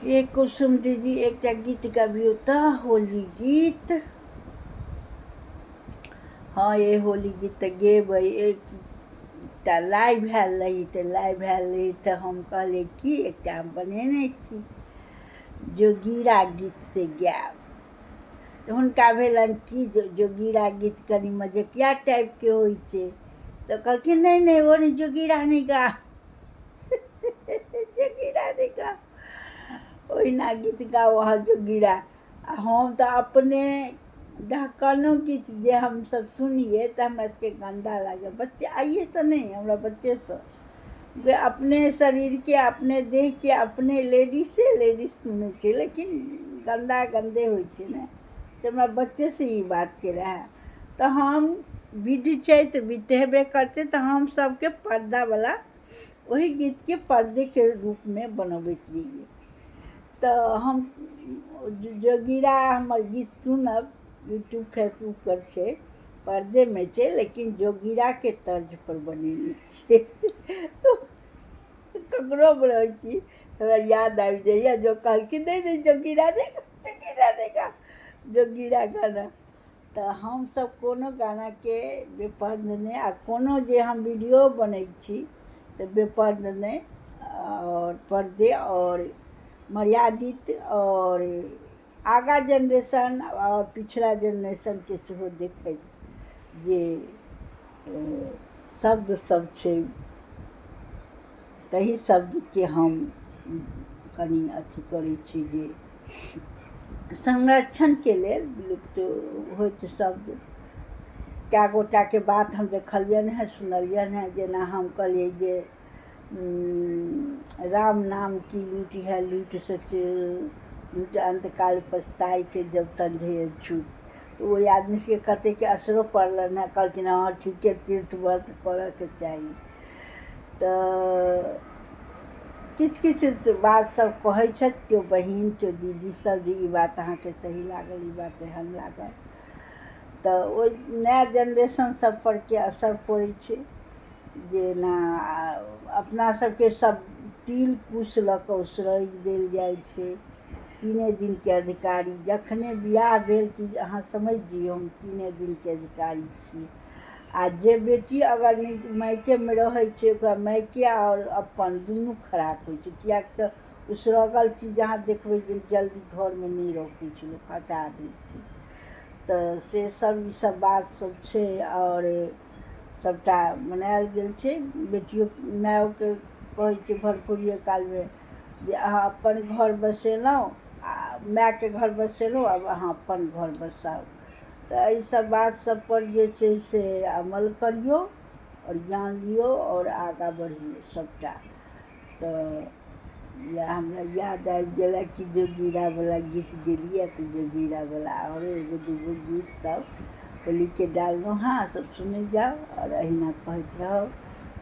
ये कुसुम दीदी एकटा गीत गबियौ तऽ होली गीत। हँ ये होली गीत तऽ गेबै। एकटा लाइव आयल रही, तऽ लाइव आयल रही तऽ हम कहलियै कि एकटा हम बनेने छी जोगीरा गीत, से गायब। तऽ हुनका भेलनि कि जे जोगीरा गीत कनि मजकिया टाइपके होइ छै, तऽ कहलखिन नहि नहि, ओ नहि, जोगीरा नहि गा, जोगीरा नहि गाउ, ओहिना गीत गाउ अहाँ जोगीरा। आ हम तऽ अपने डहकनो गीत जे हमसभ सुनियै तऽ हमरा सबके गन्दा लागै बच्चे, आइएसँ नहि, हमरा बच्चेसँ जे अपने शरीरके, अपने देहके, अपने लेडीसे लेडीज सुनै छै, लेकिन गन्दा गन्दे होइ छै ने, से हमरा बच्चेसँ ई बातके रहए। तऽ हम विध छै तऽ विध तऽ हेबे करतै, तऽ हम सभके पर्दावला ओहि गीतके पर्देके रूपमे बनबैत रहियै। तऽ हम जोगीरा हमर गीत सुनब, यूट्यूब फेसबुकपर छै, पर्देमे छै, लेकिन जोगीराके तर्जपर बनेने छियै। ककरो रहै छी, हमरा याद आबि जाइए जो कहलखिन नहि नहि, जोगीरा नहि, जोगीरा नहि गा, जोगीरा गाना। तऽ हमसभ कोनो गानाके बेपर्द नहि, आ कोनो जे हम वीडियो बनै छी तऽ बेपर्द नहि, आओर पर्दे आओर मर्यादित, आओर आगाँ जेनरेशन आओर पिछला जेनरेशनके सेहो देखैत जे शब्द सब छै, तही शब्दके हम कनि अथी करै छी जे संरक्षणके लेल विलुप्त होइत शब्द। कए गोटाके बात हम देखलियनि हेँ, सुनलियनि हेँ, जेना हम कहलियै जे राम नाम की लूट है लूट सकसे लूट, अंतकाल पछताए के जब तन छूट। तऽ ओहि आदमी सबके कतेकके असरो पड़लनि हेँ, कहलखिन हँ ठीके, तीर्थ व्रत करऽके चाही। तऽ किछु किछु बात सब कहै छथि केओ बहिन, केओ दीदी सब, जे ई बात अहाँके सही लागल, ई बात एहन लागल। तऽ ओहि नया जेनरेशन सब पर के असर पड़ै छै। जेना अपना सबके सब तिल कुश लऽ कऽ उसरगि देल जाइ छै, 3 दिनके अधिकारी। जखने बियाह भेल कि अहाँ समझि जइयौ हम 3 दिनके अधिकारी छी। आ जे बेटी अगर नीक मायकेमे रहै छै, ओकरा मायके आओर अपन दुनू खराब होइ छै, किएक तऽ उसरगल चीज अहाँ देखबै जे जल्दी घरमे नहि रखै छै लोक, हटा दै छै। तऽ से सब ईसब बात सब छै, आओर सबटा मनायल गेल छै। बेटियो मायोके कहै छै भरफोरिये कालमे जे अहाँ अपन घर बसेलहुँ आ मायके घर बसेलहुँ, आब अहाँ अपन घर बसाउ। तऽ एहि सब बात सब पर जे छै से अमल करियौ आओर ज्ञान लियौ आओर आगाँ बढ़ियौ सबटा। तऽ इएह हमरा याद आबि गेल कि जोगीरावला गीत गेलियै, तऽ जोगीरावला आओर एगो दूगो गीत सब होलीके डाललहुँ हँ, सब सुनै जाउ आओर अहिना कहैत रहब,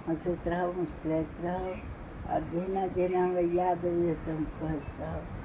हँसैत रहब, मुस्कुराइत रहब, आओर जहिना जहिना हमरा याद अबैए से हम कहैत रहब।